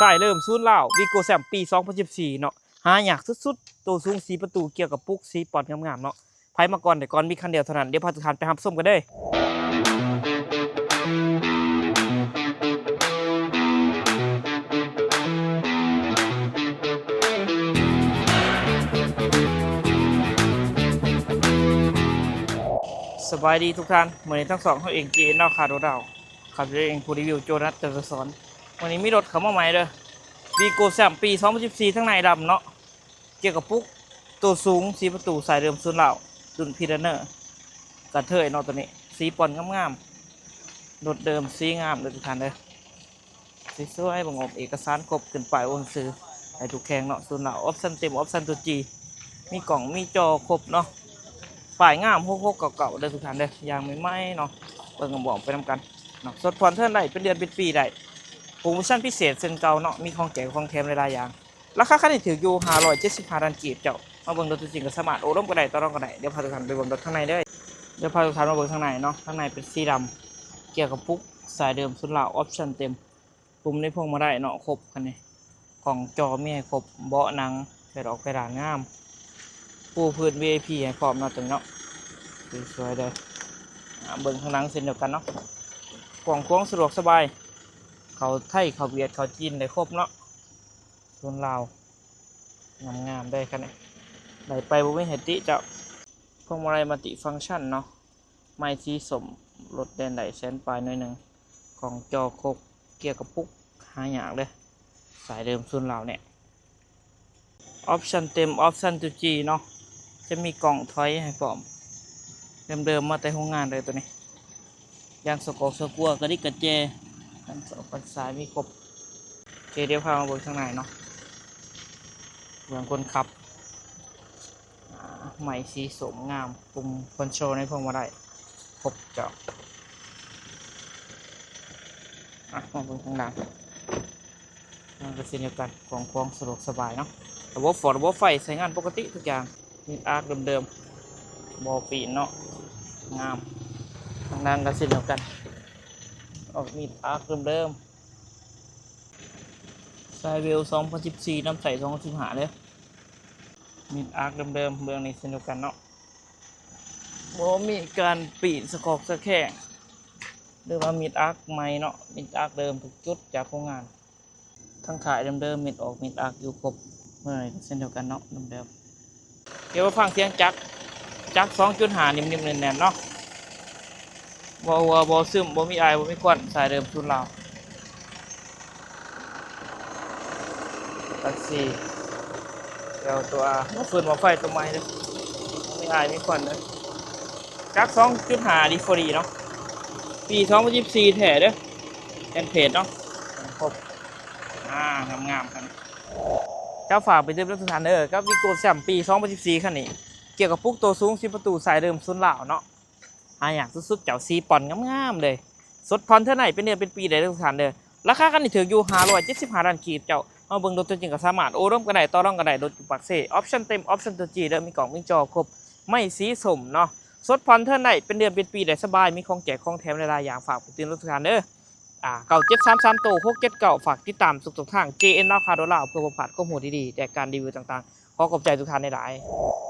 ສາຍເລີ່ມສູນລາວ ວີໂກ້ແຊມ ປີສອງພັນສິບສີ່ເນາະ ຫາຍາກສຸດໆ ໂຕສູງສີ່ປະຕູ ເກຍກະປຸກສີ່ປ່ອນງາມໆເນາະ. ໃຜມາກ່ອນໄດ້ກ່ອນ ມີຄັນດຽວເທົ່ານັ້ນ. ດຽວພາທຸກທ່ານໄປຮັບຊົມກັນເດີ. ສະບາຍດີທຸກທ່ານ, ມື້ນີ້ທັງສອງເຮົາເອງ ເຈເອັນ ລາວຄາໂດດາວ ຂ້າພະເຈົ້າເອງຜູ້ຣີວິວ ໂຈນັດ ຈະສອນ. ມື້ນີ້ມີລົດເຂົ້າມາໃໝ່ເດີ ວີໂກ້ແຊມ ປີສອງພັນສິບສີ່ ທາງໃນດຳເນາະ ເກຍກະປຸກ ໂຕສູງສີ່ປະຕູ ສາຍເດີມສູນລາວ ລຸ້ນພີລະເນີ ກະເທີຍເນາະ. ໂຕນີ້ສີ່ປ່ອນງາມໆ ລົດເດີມສີງາມເດີທຸກທ່ານເດີ ສວຍໆ ເບິ່ງອອກເອກະສານຄົບ ຂຶ້ນປ້າຍໂອນຊື່ໃຫ້ທຸກແຂງເນາະ. ສູນລາວ ອອບຊັນເຕັມ ອອບຊັນຕົວຈີ ມີກ້ອງມີຈໍຄົບເນາະ. ປ້າຍງາມ ຫົກຫົກເກົ້າເກົ້າ ເດີທຸກທ່ານເດີ ຢ່າງໃໝ່ໆເນາະ. ເບິ່ງອອກໄປນຳກັນເນາະ ສົດຜ່ອນເທີນໄດ້ ເປັນເດືອນເປັນປີໄດ້ ໂປຣໂມຊັນພິເສດເຊັ່ນເກົ່າເນາະ ມີຂອງແຈກຂອງແຖມຫຼາຍໆຢ່າງ. ລາຄາຄັນນີ້ຖືກຢູ່ຫ້າຮ້ອຍເຈັດສິບຫ້າລ້ານກີບເຈົ້າ. ມາເບິ່ງລົດຕົວຈິງກໍສາມາດໂອ້ລົມກັນໄດ້ ຕໍ່ລອງກັນໄດ້. ດຽວພາທຸກທ່ານໄປເບິ່ງລົດທາງໃນເດີ ດຽວພາທຸກທ່ານມາເບິ່ງທາງໃນເນາະ. ທາງໃນເປັນສີດຳ ເກຍກະປຸກສາຍເດີມສູນລາວ ອອບຊັນເຕັມ ປຸ່ມໃນພວງມາໄດເນາະ ຄົບຄັນນີ້ ກ້ອງຈໍມີໃຫ້ຄົບ ເບາະໜັງ ແຜ່ນອອກແຜ່ນດານງາມ ປູພື້ນ ວີໄອພີ ໃຫ້ພ້ອມເນາະ ຕົວນີ້ເນາະ ສວຍໆເດີ. ອາ ເບິ່ງທາງຫຼັງເຊັ່ນດຽວກັນເນາະ ກວ້າງຂວາງສະດວກສະບາຍ ເຂົ້າໄທ ເຂົ້າຫວຽດ ເຂົ້າຈີນໄດ້ຄົບເນາະ. ສູນລາວ ງາມໆເດີຄັນນີ້ ໄດ້ໄປບໍ່ມີໃຫ້ຕິເຈົ້າ. ພວງມາໄລມັນຕິຟັງຊັນເນາະ ໄມ້ສີສົ້ມ ລົດແລ່ນໄດ້ແສນປາຍໜ້ອຍໜຶ່ງ ກ້ອງຈໍຄົບ ເກຍກະປຸກຫາຍາກເດີ ສາຍເດີມສູນລາວນີ້. ອອບຊັນເຕັມ ອອບຊັນຕົວຈີເນາະ ຈະມີກ້ອງຖອຍໃຫ້ພ້ອມ ເດີມໆມາແຕ່ໂຮງງານເດີໂຕນີ້. ຢາງສະກອກສະກົວ ກະດິກກະແຈ ກັນສອກກັນສາຍມີຄົບ. ໂອເຄ ດຽວພາມາເບິ່ງທາງໃນເນາະ ເບື້ອງຄົນຂັບ ອາ ໄມ້ສີສົ້ມງາມ ປຸ່ມຄອນໂຊລໃນພວງມາໄດຄົບເຈົ້າ. ອາ ມາເບິ່ງທາງຫຼັງ ມັນກໍເຊັ່ນດຽວກັນ ກວ້າງຂວາງສະດວກສະບາຍເນາະ. ລະບົບຟອດ ລະບົບໄຟໃຊ້ງານປົກກະຕິທຸກຢ່າງ. ມີດອາກເດີມໆ ບໍ່ປີນເນາະ ງາມ. ທາງຫຼັງກໍເຊັ່ນດຽວກັນ ອອກມີດອາກເດີມໆ ສາຍເວວສອງພັນສິບສີ່ ນຳໃຊ້ສອງພັນສິບຫ້າເດີ. ມີດອາກເດີມໆ ເບື້ອງນີ້ເຊັ່ນດຽວກັນເນາະ ບໍ່ມີການປີນສະກອກສະແຄງ ຫຼືວ່າມີດອາກໃໝ່ເນາະ ມີດອາກເດີມທຸກຈຸດຈາກໂຮງງານ. ທາງທ້າຍເດີມໆ ມີດອອກມີດອາກຢູ່ຄົບ ເມື່ອໃດກໍເຊັ່ນດຽວກັນເນາະ ເດີມໆ. ດຽວມາຟັງສຽງຈັກ ຈັກສອງຈຸດຫ້າ ນິ້ມໆແໜ້ນໆເນາະ ບໍ່ຮົ່ວບໍ່ຊຶມ ບໍ່ມີອາຍ ບໍ່ມີຄວັນ ສາຍເດີມສູນລາວ. ແທັກຊີ ແລ້ວຕົວໝໍ້ຟືນໝໍ້ໄຟຕົວໃໝ່ເດີ ມີອາຍມີຄວັນເດີ. ຈັກສອງຈຸດຫ້າ ດີຟໍດີເນາະ ປີສອງພັນສິບສີ່ແທ້ເດີ ແຜ່ນເພດເນາະ ຄົບ ອາ ງາມໆຄັນ. ເຈົ້າ ຝາກໄປເຕືອນທຸກທ່ານເດີ ກັບວີໂກ້ແຊມ ປີສອງພັນສິບສີ່ ຄັນນີ້ ເກຍກະປຸກໂຕສູງສີ່ປະຕູ ສາຍເດີມສູນລາວເນາະ. ຫາຍາກສຸດໆ ເຈົ້າ ສີ່ປ່ອນງາມໆເລີຍ ສົດຜ່ອນເທື່ອໃນເປັນເດືອນເປັນປີໄດ້ເດີທຸກທ່ານເດີ. ລາຄາຄັນນີ້ຖືກຢູ່ຫ້າຮ້ອຍເຈັດສິບຫ້າລ້ານກີບເຈົ້າ. ມາເບິ່ງລົດຕົວຈິງກໍສາມາດໂອ້ລົມກັນໄດ້ ຕໍ່ລອງກັນໄດ້ ລົດຢູ່ປາກເຊ ອອບຊັນເຕັມ ອອບຊັນຕົວຈີເດີ ມີກ້ອງມີຈໍຄົບ ໄມ້ສີສົ້ມເນາະ. ສົດຜ່ອນເທີນໄດ້ເປັນເດືອນເປັນປີໄດ້ສະບາຍ ມີຂອງແຈກຂອງແຖມຫຼາຍໆຢ່າງ. ຝາກໄປເຕືອນທຸກທ່ານເດີ ອາ ເກົ້າເຈັດສາມສາມໂຕ ຫົກເຈັດເກົ້າ ຝາກຕິດຕາມທຸກໆທາງ ເຈເອັນ ລາວຄາໂດລາວ ເພື່ອບໍ່ພາດຄວາມຮູ້ດີໆ ແລະ ການຣີວິວຕ່າງໆ. ຂໍຂອບໃຈທຸກທ່ານຫຼາຍໆ.